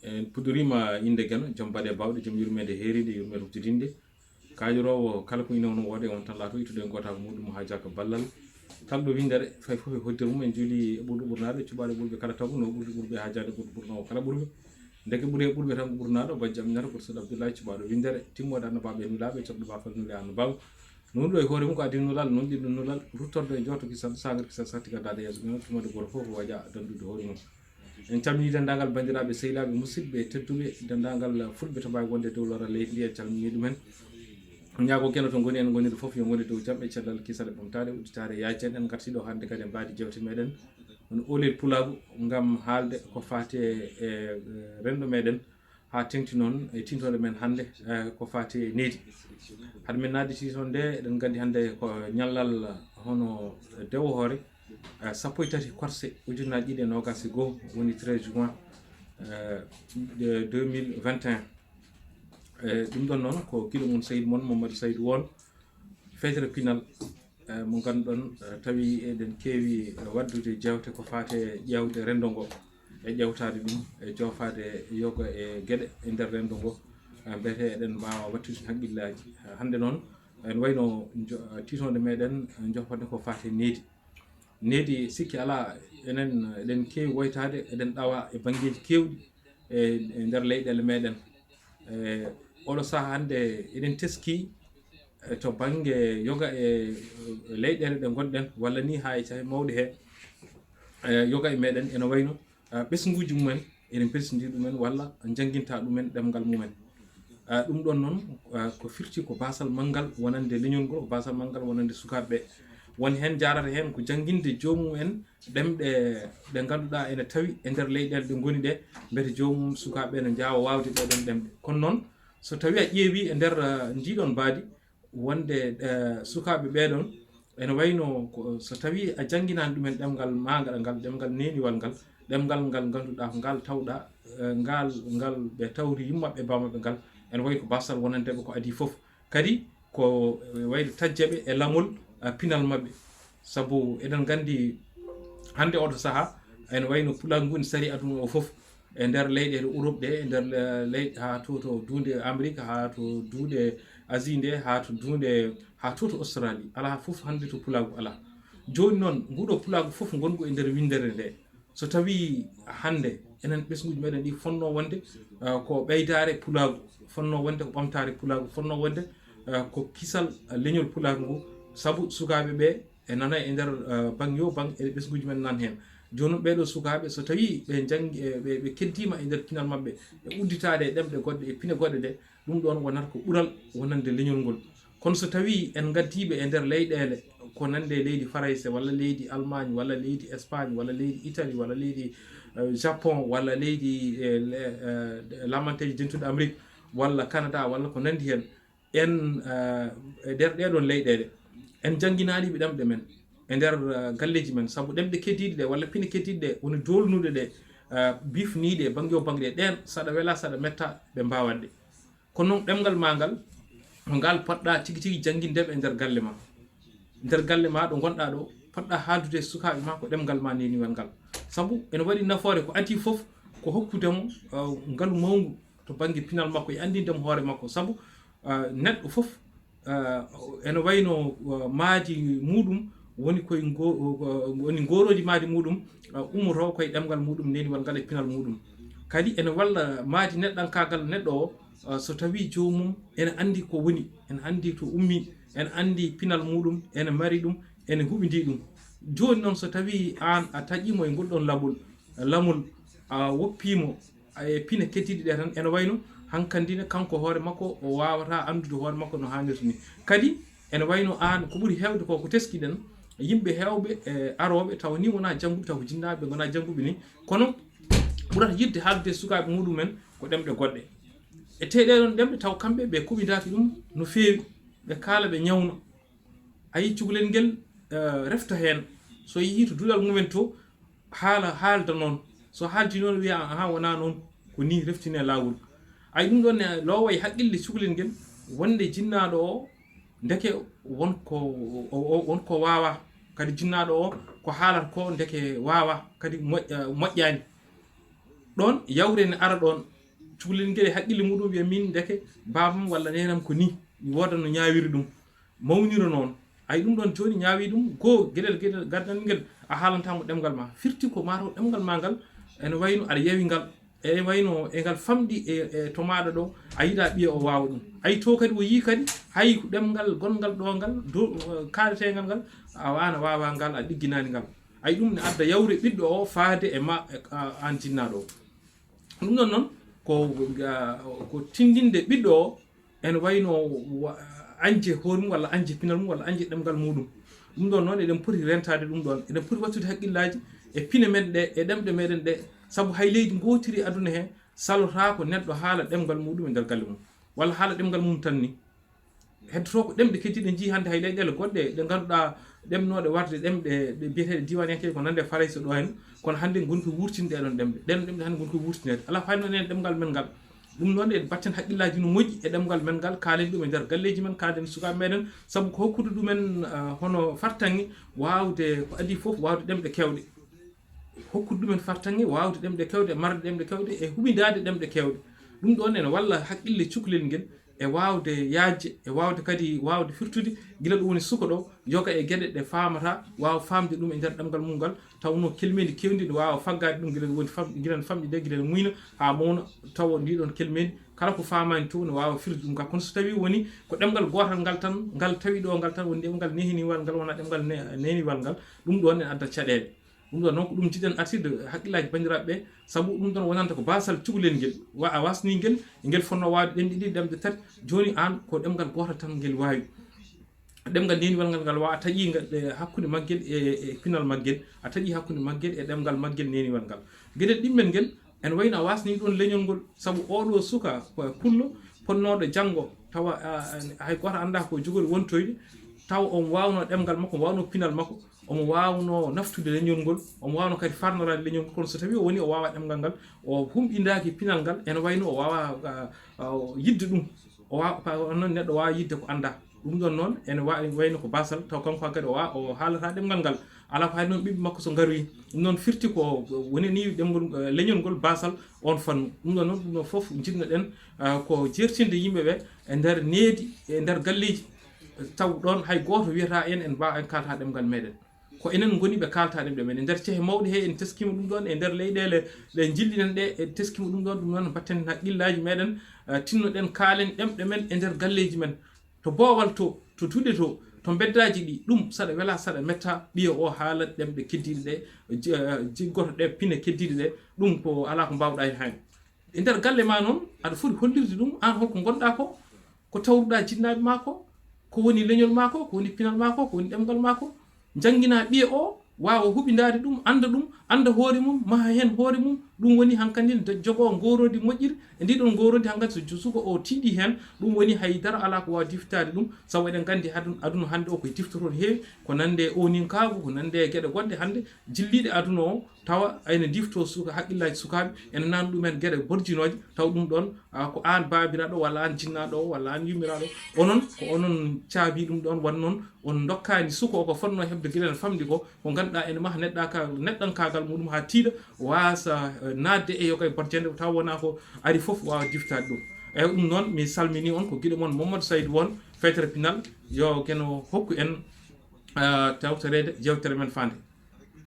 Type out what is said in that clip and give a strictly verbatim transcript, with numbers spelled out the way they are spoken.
En puɗɗoriima innde Geno, jom baɗe baawɗe, jom yurmeende heeriinde, yurmeende huftidinde. Kaajoroowo kala ko ina woni wooɗe, on tan laato ittude e gootaako muɗum, haa jaaka ballal. Kala ɗo winndere, fay fof e hoddere mum, en njuli e ɓurɗo ɓurnaaɗo, cuɓaaɗo ɓurɓe kala tagu, no ɓurɗo ɓurɓe haa jaade ɓurɗo ɓurnoowo kala ɓurɓe. Ndeke ɓuri e ɓurɓe tan ko ɓurnaaɗo, bajjo Aminata, ɓurɗo Abdullahi, cuɓaaɗo winndere, timmooɗe annabaaɓe e nulaaɓe, coɓɗo baafal nule annabaawo. Noon ɗo e hoore mum ko adii nulal, noon ɗiɗo nulal, ruttorde e jooto kisal, sagar kisal, satti ka daade yeeso, ɗum tumade gooto fof ko waja dandude hoore mum. En calminii denndaangal banndiraaɓe, sehilaaɓe, musidɓe tedduɓe, denndaangal fulɓe to mbaawi wonde dow lora leydi ndi, en calminii ɗumen. Ñaago Geno to ngoni en ngoniri fof yo ngoni dow jam e cellal, kisal e ɓamtaare, udditaare yaajere. En ngartii ɗo hannde kadi e mbaadi jeewte meɗen, woni Oolel Pulaagu, ngam haalde ko faati e, e renndo meɗen, haa teŋti noon e tiintoonde men hannde, e ko faati e needi. Hade men naatde tiintoonde nde, eɗen nganndi hannde ko ñallal hono dewo hoore, eh, sappo e tati korse ujunnaaji ɗiɗi e noogaas e goo, woni treize juin, eh, de deux mille vingt et un. Eh, ɗum ɗon noon ko gilo mum sehil mon Mamadou Saydou Won, federe pinal, eh, mo ngannduɗon, eh, tawi eɗen keewi, eh, waɗdude jeewte ko faati e ƴeewde renndo ngo, e ƴeewtaade ɗum, e joofaade yoga e geɗe e nder renndo ngo, eh, mbiyetee eɗen mbaawa waɗtude heen hakkillaaji. Eh, hannde noon, ene wayno njo-, tiitoonde meɗen, eh, joofaade ko faati e needi. Needi, sikki alaa, enen eɗen keewi woytaade, eɗen ɗawa e banngeeji keewɗi e, e nder leyɗeele meɗen. E oɗo sahaa hannde eɗen teskii, e, to bannge yoga e, e leyɗeele ɗe ngonɗen, walla ni haa e cahe mawɗe he, e, yoga e meɗen ene wayno, e, ɓesnguuji mumen, eɗen pelsinndii ɗumen walla njannginta ɗumen ɗemngal mumen. E, ɗum ɗon noon, e, ko firti ko baasal manngal wonande leñol ngol, ko baasal manngal wonande sukaaɓe ɓe. Won heen njaarata heen ko jannginde joomum en ɗemɗe ɗe ngannduɗaa ene tawi e nder leyɗeele ɗe ngoni ɗe, mbete joomum sukaaɓe ɓe ne njaawa waawde ɗee ɗoon ɗemɗe. Kono noon, so tawii a ƴeewii e nder, e, ndii ɗoon mbaadi, wonde, e, sukaaɓe ɓee ɗoon, ene wayno ko, so tawii a jannginaani ɗumen ɗemngal maa ngal, ngal ɗemngal neeniwal ngal, ɗemngal ngal ngannduɗaa ko ngal tawɗaa, e, ngal, ngal ɓe tawri yummaɓɓe e baamaɓɓe ngal, ene wayi ko baasal wonande ɓe ko adii fof. Kadi ko, e, wayde tajja ɓe e laamol, e, pinal maɓɓe. Sabu eɗen nganndi hannde oɗo sahaa, ene wayno pulaagu ngu ne sari aduna o fof, e nder leyɗeele Europe ɗe, e nder le-, leyɗe haa to, to duunde Amérique, haa to duunde Asie nde, haa to duunde, haa to, to Australie. Alaa fof hannde to pulaagu alaa. Jooni noon, nguɗo pulaagu fof ngongu e nder winndere nde. So tawii hannde enen ɓesnguuji meɗen ɗi fotnoo wonde, eh, ko ɓeydaare pulaagu, fotnoo wonde ko ɓamtaare pulaagu, fotnoo wonde, eh, ko kisal, eh, leñol pulaagu ngu, sabu sukaaɓe ɓe e nana e nder, eh, baŋ yo baŋ e ɓesnguuji men nan heen. Jooni noon ɓee ɗoo sukaaɓe, so tawii ɓe njanngi, eh, ɓe, ɓe keddiima e nder pinal maɓɓe, e udditaade e ɗemɗe goɗɗe, e pine goɗɗe ɗe, ɗum ɗoon wonata ko ɓural wonande leñol ngol. Kono so tawii en ngaddiiɓe e nder leyɗeele ko nande leydi Farayse, walla leydi Allemagne, walla leydi Espagne, walla leydi Italie, walla leydi, eh, Japon, walla leydi, eh, le-, eh, Lamanteeji Dentuɗi Amérique, walla Canada, walla ko nanndi heen, en, eh, e nder ɗee ɗoon leyɗeele, en njannginaani ɓe ɗemɗe men e nder, eh, galleeji men, sabu ɗemɗe keddiiɗe ɗe, walla pine keddiiɗe ɗe, woni doolnuɗe ɗe, eh, bifniiɗe baŋ yo baŋ ɗe, ɗeen, saɗa wela, saɗa metta, ɓe mbaawat ɗe. Kono noon, ɗemngal maa ngal, ko ngal potɗaa tigi tigi jannginde e nder galle maa. Nder galle maa ɗo ngonɗaa ɗo, potɗaa haaldude e sukaaɓe maa ko ɗemngal maa neeniwal ngal. Sabu ene waɗi nafoore ko adii fof, ko hokkude mo, eh, ngalu mawngu to bannge pinal makko e anndinde mo hoore makko. Sabu, eh, neɗɗo fof, eh, ene wayno, eh, maadi muuɗum woni koye ngo-, woni ngooroondi maadi muuɗum, eh, ummotoo koye ɗemngal muuɗum, neeniwal ngal e pinal muuɗum. Kadi ene walla maadi neɗɗankaagal neɗɗo o, eh, so tawii joomum ene anndi ko woni, ene anndi to ummii, ene anndi pinal muuɗum, ene mari ɗum, ene huɓindii ɗum. Jooni noon, so tawii aan a taƴii mo e ngol ɗoon laɓol, lamol, a woppii mo, e pine keddiiɗe ɗe tan, ene wayno hankandi ne, kanko hoore makko, o waawataa anndude hoore makko no haanirta ni. Kadi ene wayno aan, ko ɓuri heewde ko, ko teskiɗen, yimɓe heewɓe, e, arooɓe, tawa ni wonaa jannguɓe, tawa ko jinnaaɓe, ɓe ngonaa jannguɓe ni, kono ɓurata yiɗde haaldude e sukaaɓe muɗumen ko ɗemɗe goɗɗe. E tee ɗee ɗoon ɗemɗe, tawa kamɓe ɓe kuɓindaaki ɗum no feewi, ɓe kaala, ɓe ñawna. A yii cukalel ngel, eh, refta heen. So yehii to duɗal mumen to, haala, haalda noon. So haaldi noon, wiya, "Ahan, wonaa noon, ko nii, reftine laawol." Ay, ɗum ɗoon ne loowa e haqqille cukalel ngel, wonde jinnaaɗo o, ndeke won ko, o, o, won ko waawaa. Kadi jinnaaɗo o, ko haalata ko, ndeke waawaa, kadi moƴƴa-, moƴƴaani. Ɗoon, yawre ne ara ɗoon, Cukalel ngel e haqqille muɗum wiya min ndeke baabam walla neenam ko ni, mi wooda no ñaawiri ɗum, mawnira noon. Ay ɗum ɗoon jooni ñaawi ɗum, goo geɗel geɗel gaddanel ngel a haalanta mo ɗemngal ma. Firti ko maa taw ɗemngal ma ngal ene wayno aɗa yawi ngal, e wayno e ngal famɗi e, e to maaɗa ɗo, a yiɗa ɓiya o waawa ɗum. Ay to kadi o yii kadi hay ɗemngal gonngal ɗo ngal, do, kaaleteengal ngal, a waana waawa ngal, a ɗigginaani ngal. Ay ɗum ne adda yawre ɓiɗɗo o faade e ma, e, a, aan jinnaaɗo o. Ɗum ɗon noon ko, ko tindinde ɓiɗɗo o ene wayno wa-, añde hoore mum walla añde pinal mum walla añde ɗemngal muɗum. Ɗum ɗon noon eɗen poti rentaade ɗum ɗon. Eɗen poti wattude haqqillaaji e pine men ɗe, e ɗemɗe meɗen ɗe. Sabu hay leydi ngootiri e aduna he salotaako neɗɗo haala ɗemngal muɗum e nder galle mum, walla haala ɗemngal mum tan ni. Heddoto ko ɗemɗe keddiiɗe, en njii hannde hay leyɗeele goɗɗe ɗe ngannduɗaa ɗemnooɗe warde ɗemɗe ɗe biyeteeɗe diiwaaniyankeeje ko nande e Farayse ɗo en, kono hannde ngoni koye wuurtinde ɗee ɗon ɗemɗe. Ɗee ɗon ɗemɗe hannde ngoni koye wuurtineede. Alaa fayda noon enen ɗemngal men ngal. Ɗum noon en mbatten haqqillaaji no moƴƴi e ɗemngal men ngal, kaalen ɗum e nder galleeji men, kaalen sukaaɓe meɗen, sabu ko hokkude ɗumen, ah, hono fartaŋŋe waawde ko adii fof, waawde ɗemɗe keewɗe. Hokkude ɗumen fartaŋŋe waawde ɗemɗe keewɗe, marde ɗemɗe keewɗe e huɓindaade ɗemɗe keewɗe. Ɗum ɗoon ene walla haqqille cukalel ngel e waawde yaajde, e waawde kadi waawde firtude gila ɗum woni suka ɗo, yoga e geɗe ɗe faamata, waawa faamde ɗum e nder ɗemngal mum ngal, tawnoo kelmeendi keewndi ne waawa faggaade ɗum gila ɗum woni fam-, gila ne famɗi de, gila ne muyna haa mawna, tawa ndi ɗoon kelmeendi kala ko faamaani to ne waawa firde ɗum ka. Kono so tawii woni ko ɗemngal gootal ngal tan, ngal tawi ɗo ngal tan woni ɗemngal nehiniwal ngal, wonaa ɗemngal ne-, nehiniwal ngal, ɗum ɗoon ne adda caɗeele. Ɗum ɗoon noon ko ɗum njiɗen artirde haqqillaaji banndiraaɓe ɓe, sabu ɗum ɗoon wonanta ko baasal cukalel ngel. Wa-, a wasnii ngel, ngel fotnoo waawde ɗemɗe ɗiɗi, ɗemɗe tati, jooni aan ko ɗemngal gootal tan ngel waawi. Ɗemngal nehiniwal ngal, ngal wa-, a taƴii ngal, e, hakkunde maggel e, e pinal maggel, a taƴii hakkunde maggel e ɗemngal maggel nehiniwal ngal. Geɗel ɗimmel ngel, ene wayno a wasnii ɗoon leñol ngol, sabu oo ɗoo suka, ko pullo, potnooɗo janngo, tawa, a, a, hay gooto anndaa ko jogori wontoyde, tawa omo waawnoo ɗemngal makko, omo waawnoo pinal makko, omo waawnoo naftude leñol ngol, omo waawnoo kadi farnoraade leñol ngol, kono so tawii o woni o waawaa ɗemngal ngal, o humɓindaaki pinal ngal, ene wayno o waawaa, a, a, o yiɗde ɗum. O wa-, pa-, on noon neɗɗo waawa yiɗde ko anndaa. Ɗum ɗoon noon ene wa-, wayno ko baasal, taw kanko kadi o wa-, o haalataa ɗemngal ngal. Alaa ko haali noon ɓiɓɓe makko so ngaroyi. Ɗum noon firti ko woni ni ɗemngol, eh, leñol ngol baasal oon fannu. Ɗum ɗoon noon, ɗum ɗoon fof njiɗno-ɗen, ah, ko jeertinde yimɓe ɓe e nder needi, e nder galleeji. Taw ɗoon hay gooto wiyata en, en mbaa-, en kaalata ɗemngal meɗen. Ko enen ngoni ɓe kaalata ɗemɗe men. E nder cehe mawɗe he, en teskiima ɗum ɗoon, e nder leyɗeele ɗe njilliɗen ɗe, en teskiima ɗum ɗoon, ɗum noon mbatten haqqillaaji meɗen, eh, tinnoɗen kaalen ɗemɗe men e nder galleeji men. To boowal to, to duɗe to, to mbeddaaji ɗi, ɗum saɗa wela, saɗa metta, ɓiya o haala ɗemɗe keddiiɗe ɗe, ji-, eh, jiggoto ɗe pine keddiiɗe ɗe, ɗum ko alaa ko mbaawɗaa heen. E nder galle ma noon, aɗa foti hollirde ɗum, aan holko ngonɗaa ko, ko tawruɗaa jinnaaɓe maa ko, ko woni leñol maa ko, ko woni pinal maa ko, ko woni ɗemngal maa ko. Njannginaa ɓiya o, waawa huɓindaade ɗum, annda ɗum, annda hoore mum, maha heen hoore mum. Ɗum woni hankadi nde jogoo ngooroondi moƴƴiri. E ndii ɗoon ngooroondi hankadi so jo-, suka o tiiɗii heen, ɗum woni hay dara alaa ko waawa diftaade ɗum, sabu eɗen nganndi adun-, aduna hannde o koye diftoto no heewi, ko nande e ooninkaagu, ko nande e geɗe goɗɗe hannde jilliiɗe aduna o, tawa ene difto suka, haqqillaaji sukaaɓe, ene nana ɗumen geɗe borjinooje, taw ɗum ɗoon, a, ko aan baabiraaɗo walla aan jinnaaɗo o walla aan yummiraaɗo, onon ko onon caabii ɗum ɗoon, wano noon on ndokkaani suka o ko fotnoo heɓde gila ene famɗi ko, ko ngannduɗaa ene maha neɗɗaka-, neɗɗankaagal muɗum haa tiiɗa, waasa, eh, naatde e yoga e borjannde, taw wonaa ko ari fof waawa diftaade ɗum. Eyi, ɗum noon mi salminii on, ko giɗo mon Mamadou Saydou Won, Faytere Pinal, yo Geno hokku en, ah, tawtoreede yeewtere men faande.